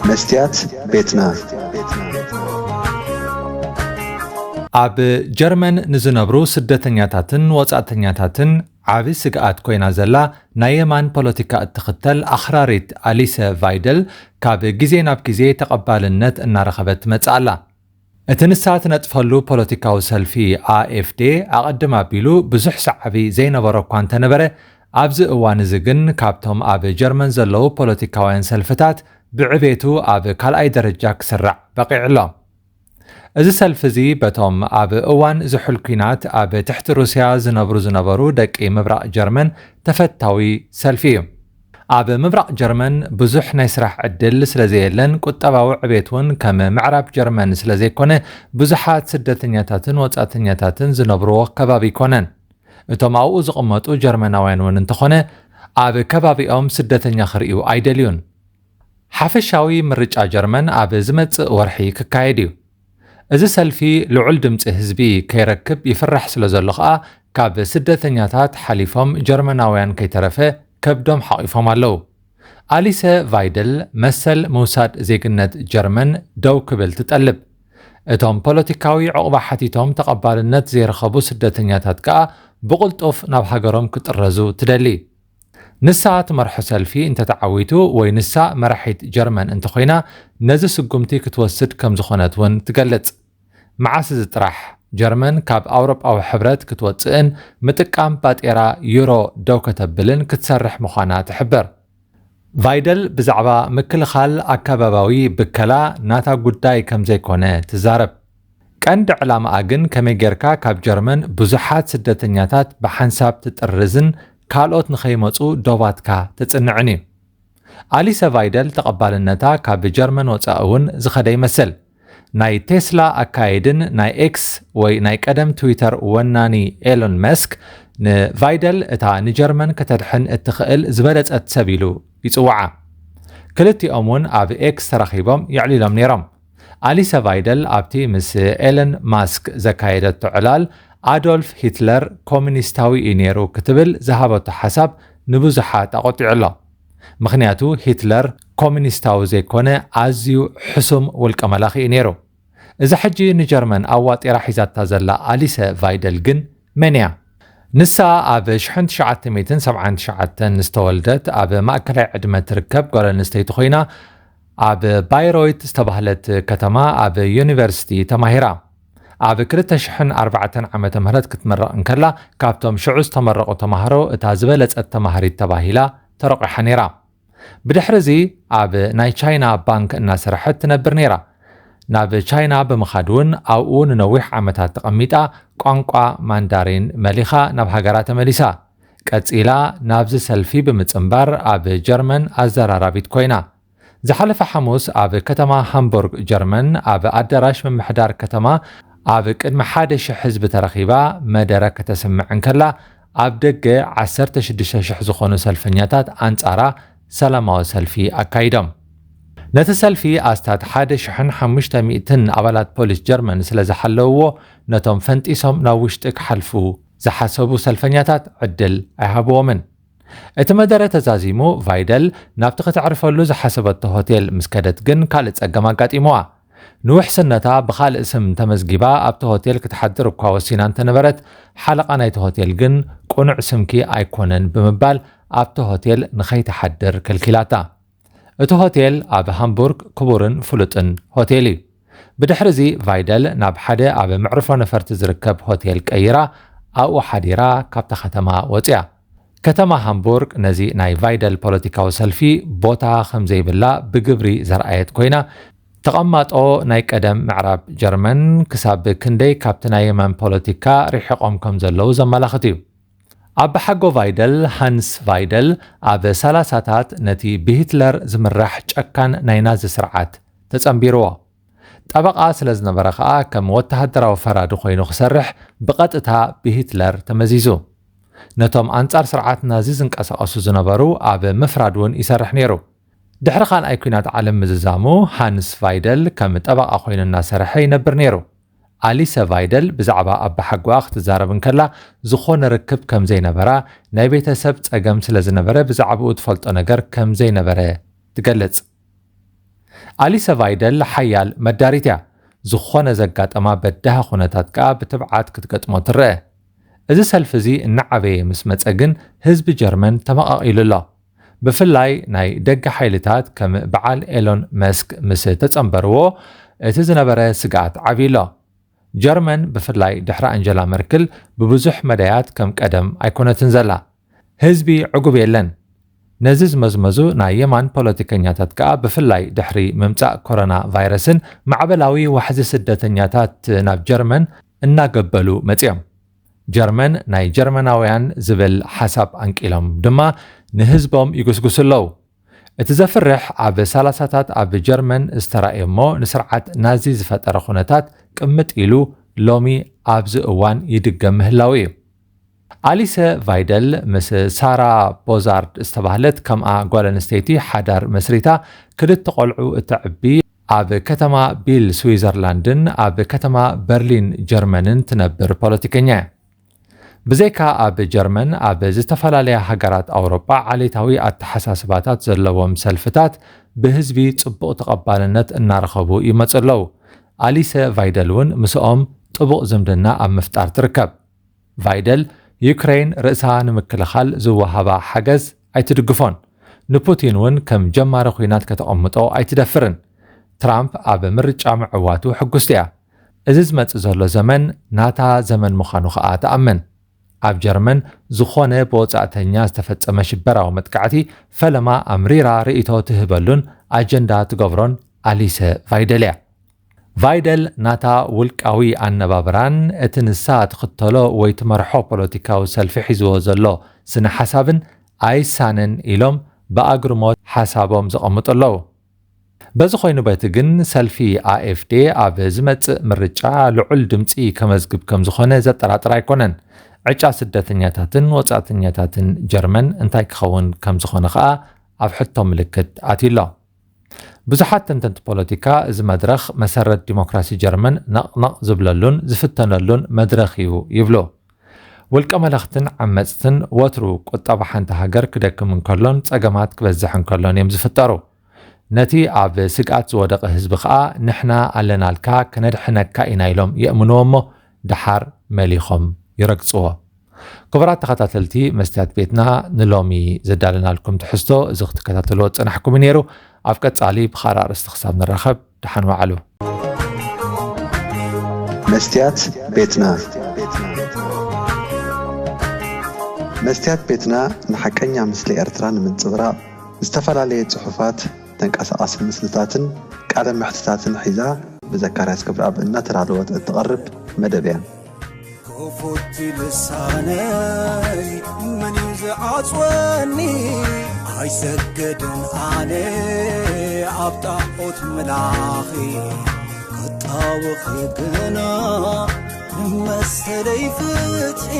መስትያት ቤትና። ኣብ ጀርመን ንዝነብሩ ስደተኛታትን ወጻእተኛታትን ዓቢ ስግኣት ኮይና ዘላ ናይ የማን ፖለቲካ እትኽተል ኣኽራሪት ኣሊሰ ቫይደል ካብ ግዜ ናብ ግዜ ተቐባልነት እናረኸበት ትመጽእ ኣላ። እቲ ንሳ ትነጥፈሉ ፖለቲካዊ ሰልፊ፣ ኣ ኤፍ ዴ፣ ኣቐድም ኣቢሉ ብዙሕ ሰዓቢ ዘይነበሮ እኳ እንተነበረ፣ ኣብዚ እዋን እዚ ግን ካብቶም ኣብ ጀርመን ዘለዉ ፖለቲካውያን ሰልፍታት ብዕቤቱ ኣብ ካልኣይ ደረጃ ክስራዕ በቒዑ ኣሎ። እዚ ሰልፊ እዚ በቶም ኣብ እዋን ዝሑል ኲናት ኣብ ትሕቲ ሩስያ ዝነብሩ ዝነበሩ ደቂ ምብራቕ ጀርመን ተፈታዊ ሰልፊ እዩ። ኣብ ምብራቕ ጀርመን ብዙሕ ናይ ስራሕ ዕድል ስለ ዘየለን፣ ቁጠባዊ ዕቤት እውን ከም ምዕራብ ጀርመን ስለ ዘይኮነ፣ ብዙሓት ስደተኛታትን ወጻእተኛታትን ዝነብርዎ ከባቢ ኣይኮነን። እቶም ኣብኡ ዝቕመጡ ጀርመናውያን እውን እንተኾነ፣ ኣብ ከባቢኦም ስደተኛ ክርእዩ ኣይደልዩን። ሓፈሻዊ ምርጫ ጀርመን ኣብ ዝመጽእ ወርሒ ክካየድ እዩ። እዚ ሰልፊ ልዑል ድምጺ ህዝቢ ከይረክብ ይፍራሕ ስለ ዘሎ ከኣ፣ ካብ ስደተኛታት ሓሊፎም ጀርመናውያን ከይተረፈ ከብዶም ሓቒፎም ኣለዉ። ኣሊሰ ቫይደል መሰል ምውሳድ ዜግነት ጀርመን ደው ክብል ትጠልብ። እቶም ፖለቲካዊ ዑቕባ ሓቲቶም ተቐባልነት ዘይረኸቡ ስደተኛታት ከኣ ብቕልጡፍ ናብ ሃገሮም ክጥረዙ ትደሊ። ንሳ ትመርሖ ሰልፊ እንተተዓዊቱ ወይ ንሳ መራሒት ጀርመን እንተኾይና፣ ነዚ ስጉምቲ ክትወስድ ከም ዝኾነት እውን ትገልጽ። መዓስ እዚ ጥራሕ ጀርመን ካብ ኣውሮጳዊ ሕብረት ክትወጽእን ምጥቃም ባጤራ ዩሮ ደው ከተብልን ክትሰርሕ ምዃና ትሕብር። ቫይደል ብዛዕባ ምክልኻል ኣከባባዊ ብከላ ናታ ጉዳይ ከም ዘይኮነ ትዛረብ። ቀንዲ ዕላማኣ ግን ከመይ ጌርካ ካብ ጀርመን ብዙሓት ስደተኛታት ብሓንሳብ ትጥርዝን ካልኦት ንኸይመጹ ዶባትካ ትጽንዕን እዩ። ኣሊሰ ቫይደል ተቐባልነታ ካብ ጀርመን ወጻኢ እውን ዝኸደ ይመስል። ናይ ቴስላ ኣካየድን ናይ ኤክስ ወይ ናይ ቀደም ትዊተር ወናኒ ኤሎን መስክ ንቫይደል እታ ንጀርመን ከተድሕን እትኽእል ዝበለጸት ሰብ ኢሉ ይጽውዓ። ክልቲኦም እውን ኣብ ኤክስ ተራኺቦም የዕሊሎም ነይሮም። ኣሊሰ ቫይደል ኣብቲ ምስ ኤለን ማስክ ዘካየደቶ ዕላል፣ ኣዶልፍ ሂትለር ኮሙኒስታዊ እዩ ነይሩ ክትብል ዝሃበቶ ሓሳብ ንብዙሓት ኣቖጢዑ ኣሎ። ምኽንያቱ ሂትለር ኮሙኒስታዊ ዘይኮነ ኣዝዩ ሕሱም ውልቀ መላኺ እዩ ነይሩ። እዛ ሕጂ ንጀርመን ኣዋጢራ ሒዛታ ዘላ ኣሊሰ ቫይደል ግን መን እያ? ንሳ ኣብ ሽሕን ትሽዓተ ሚእትን ሰብዓን ትሽዓተን ዝተወልደት ኣብ ማእከላይ ዕድመ ትርከብ ጓል ኣንስተይቲ ኮይና፣ ኣብ ባይሮይት ዝተባህለት ከተማ ኣብ ዩኒቨርሲቲ ተማሂራ። ኣብ ክልተ ሽሕን ኣርባዕተን ዓመተ ምህረት ክትምረቕ እንከላ፣ ካብቶም ሽዑ ዝተመረቑ ተማሃሮ እታ ዝበለጸት ተማሃሪት ተባሂላ ተረቑሓ ነይራ። ብድሕሪ እዚ ኣብ ናይ ቻይና ባንክ እናሰርሐት ትነብር ነይራ። ናብ ቻይና ብምኻድ እውን ኣብኡ ንነዊሕ ዓመታት ተቐሚጣ ቋንቋ ማንዳሪን መሊኻ ናብ ሃገራ ተመሊሳ። ቀጺላ ናብዚ ሰልፊ ብምጽንባር ኣብ ጀርመን ኣዘራራቢት ኮይና። ዝሓለፈ ሓሙስ ኣብ ከተማ ሃምቡርግ ጀርመን ኣብ ኣዳራሽ ምምሕዳር ከተማ ኣብ ቅድሚ ሓደ ሽሕ ህዝቢ ተረኺባ መደረ ከተስምዕ እንከላ፣ ኣብ ደገ ዓሰርተ ሽዱሽተ ሽሕ ዝኾኑ ሰልፈኛታት ኣንጻራ ሰላማዊ ሰልፊ ኣካይዶም። ነቲ ሰልፊ ኣስታት ሓደ ሽሕን ሓሙሽተ ሚእትን ኣባላት ፖሊስ ጀርመን ስለ ዝሓለውዎ፣ ነቶም ፈንጢሶም ናብ ውሽጢ ክሓልፉ ዝሓሰቡ ሰልፈኛታት ዕድል ኣይሃብዎምን። እቲ መደረ ተዛዚሙ፣ ቫይደል ናብቲ ከተዕርፈሉ ዝሓሰበቶ ሆቴል ምስ ከደት ግን ካልእ ጸገም ኣጋጢምዋ። ንውሕስነታ ብኻልእ ስም ተመዝጊባ ኣብቲ ሆቴል ክትሓድር እኳ ወሲና እንተነበረት፣ ሓለቓ ናይቲ ሆቴል ግን ቅኑዕ ስምኪ ኣይኮነን ብምባል ኣብቲ ሆቴል ንኸይትሓድር ከልኪላታ። እቲ ሆቴል ኣብ ሃምቡርግ ክቡርን ፍሉጥን ሆቴል እዩ። ብድሕሪ እዚ ቫይደል ናብ ሓደ ኣብ መዕርፎ ነፈርቲ ዝርከብ ሆቴል ቀይራ ኣብኡ ሓዲራ ካብታ ከተማ ወጺኣ። ከተማ ሃምቡርግ ነዚ ናይ ቫይደል ፖለቲካዊ ሰልፊ ቦታ ከም ዘይብላ ብግብሪ ዘርኣየት ኮይና፣ ተቐማጦ ናይ ቀደም ምዕራብ ጀርመን ክሳብ ክንደይ ካብቲ ናይ የማን ፖለቲካ ርሒቖም ከም ዘለዉ ዘመላኽት እዩ። ኣባሓጎ ቫይደል፣ ሃንስ ቫይደል፣ ኣብ ሰላሳታት ነቲ ብሂትለር ዝምራሕ ጨካን ናይ ናዚ ስርዓት ተጸንቢርዎ። ጠበቓ ስለ ዝነበረ ከኣ ከም ወተሃደራዊ ፈራዲ ኮይኑ ክሰርሕ ብቐጥታ ብሂትለር ተመዚዙ። ነቶም ኣንጻር ስርዓት ናዚ ዝንቀሳቐሱ ዝነበሩ ኣብ ምፍራድ እውን ይሰርሕ ነይሩ። ድሕሪ ካልኣይ ኲናት ዓለም ምዝዛሙ፣ ሃንስ ቫይደል ከም ጠበቓ ኮይኑ እናሰርሐ ይነብር ነይሩ። ኣሊሰ ቫይደል ብዛዕባ ኣባሓጎኣ ክትዛረብ እንከላ፣ ዝኾነ ርክብ ከም ዘይነበራ፣ ናይ ቤተሰብ ጸገም ስለ ዝነበረ ብዛዕባኡ ትፈልጦ ነገር ከም ዘይነበረ ትገልጽ። ኣሊሰ ቫይደል ሓያል መዳሪት እያ። ዝኾነ ዘጋጠማ በዳሂ ኩነታት ከኣ ብትብዓት ክትገጥሞ ትረአ። እዚ ሰልፊ እዚ እናዓበየ ምስ መጸ ግን፣ ህዝቢ ጀርመን ተመቓቒሉ ኣሎ። ብፍላይ ናይ ደገ ሓይልታት ከም በዓል ኤሎን መስክ ምስ ተጸንበርዎ፣ እቲ ዝነበረ ስግኣት ዓብዩ ኣሎ። ጀርመን፣ ብፍላይ ድሕሪ ኣንጀላ መርክል፣ ብብዙሕ መዳያት ከም ቀደም ኣይኮነትን ዘላ። ህዝቢ ዕጉብ የለን። ነዚ ዝመዝመዙ ናይ የማን ፖለቲከኛታት ከኣ፣ ብፍላይ ድሕሪ ምምጻእ ኮሮና ቫይረስን ማዕበላዊ ዋሕዚ ስደተኛታት ናብ ጀርመን እናገበሉ መጺኦም። ጀርመን ናይ ጀርመናውያን ዝብል ሓሳብ ኣንቂሎም ድማ ንህዝቦም ይጉስጉሱ ኣለዉ። እቲ ዘፍርሕ፣ ኣብ ሰላሳታት ኣብ ጀርመን ዝተራእየ እሞ ንስርዓት ናዚ ዝፈጠረ ኩነታት ቅምጥ ኢሉ ሎሚ ኣብዚ እዋን ይድገም ምህላው እዩ። ኣሊሰ ቫይደል ምስ ሳራ ቦዛርድ ዝተባህለት ከምኣ ጓል ኣንስተይቲ ሓዳር መስሪታ፣ ክልተ ቆልዑ እተዕቢ፣ ኣብ ከተማ ቢል ስዊዘርላንድን ኣብ ከተማ በርሊን ጀርመንን ትነብር ፖለቲከኛ እያ። ብዘይካ ኣብ ጀርመን፣ ኣብ ዝተፈላለያ ሃገራት ኣውሮጳ ዓሌታዊ ኣተሓሳስባታት ዘለዎም ሰልፍታት ብህዝቢ ጽቡቕ ተቐባልነት እናረኸቡ ይመጹ ኣለዉ። ኣሊሰ ቫይደል እውን ምስኦም ጥቡቕ ዝምድና ኣብ ምፍጣር ትርከብ። ቫይደል፣ ዩክረይን ርእሳ ንምክልኻል ዝወሃባ ሓገዝ ኣይትድግፎን። ንፑቲን እውን ከም ጀማሪ ኲናት ከተቐምጦ ኣይትደፍርን። ትራምፕ ኣብ ምርጫ ምዕዋቱ ሕጉስቲ እያ። እዚ ዝመጽእ ዘሎ ዘመን ናታ ዘመን ምዃኑ ኸኣ ትኣምን። ኣብ ጀርመን ዝኾነ ብወጻእተኛ ዝተፈጸመ ሽበራዊ መጥቃዕቲ ፈለማ ኣምሪራ ርእይቶ ትህበሉን ኣጀንዳ ትገብሮን ኣሊሰ ቫይደል እያ። ቫይደል ናታ ውልቃዊ ኣነባብራን እቲ ንሳ ትኽተሎ ወይ ትመርሖ ፖለቲካዊ ሰልፊ ሒዝዎ ዘሎ ስነ ሓሳብን ኣይሳነን ኢሎም ብኣግርሞት ሓሳቦም ዘቐምጡ ኣለዉ። በዚ ኮይኑ በቲ ግን ሰልፊ ኣኤፍዴ ኣብ ዝመጽእ ምርጫ ልዑል ድምጺ ከመዝግብ ከም ዝኾነ ዘጠራጥር ኣይኮነን። ዕጫ ስደተኛታትን ወጻእተኛታትን ጀርመን እንታይ ክኸውን ከም ዝኾነ ኸኣ ኣብ ሕቶ ምልክት ኣትዩ ኣሎ። ብዙሓት ተንተንቲ ፖለቲካ፣ እዚ መድረኽ መሰረት ዲሞክራሲ ጀርመን ነቕነቕ ዝብለሉን ዝፍተነሉን መድረኽ እዩ ይብሉ። ውልቀ መለኽትን ዓመጽትን ወትሩ ቁጠባ ሓንቲ ሃገር ክደክም እንከሎን ጸገማት ክበዝሕ እንከሎን እዮም ዝፍጠሩ። ነቲ ኣብ ስግኣት ዝወደቐ ህዝቢ ኸኣ፣ ንሕና ኣለናልካ፣ ከነድሕነካ ኢና ኢሎም የእምንዎ እሞ፣ ደሓር መሊኾም ይረግጽዎ። ክቡራት ተኸታተልቲ መስትያት ቤትና፣ ንሎሚ ዘዳለናልኩም ትሕዝቶ እዚ ክትከታተልዎ ዝጸናሕኩም እዩ ነይሩ። ኣብ ቀጻሊ ብኻልእ ኣርእስቲ ክሳብ ንራኸብ፣ ደሓን ዋዕሉ። መስትያት ቤትና። መስትያት ቤትና ንሓቀኛ ምስሊ ኤርትራ ንምንጽብራቕ፣ ዝተፈላለየ ጽሑፋት፣ ተንቀሳቓሲ ምስልታትን ቃለ መሕትታትን ሒዛ ብዘካርያስ ክብረኣብ እናተዳለወት እትቐርብ መደብ እያ። ክፉት ልሳነይ መን እዩ ዝዓጽወኒ? ኣይሰግድን ኣነ ኣብ ጣዖት ምላኺ፣ ክጣወኺ ግና ንመሰለይ ፍትሒ።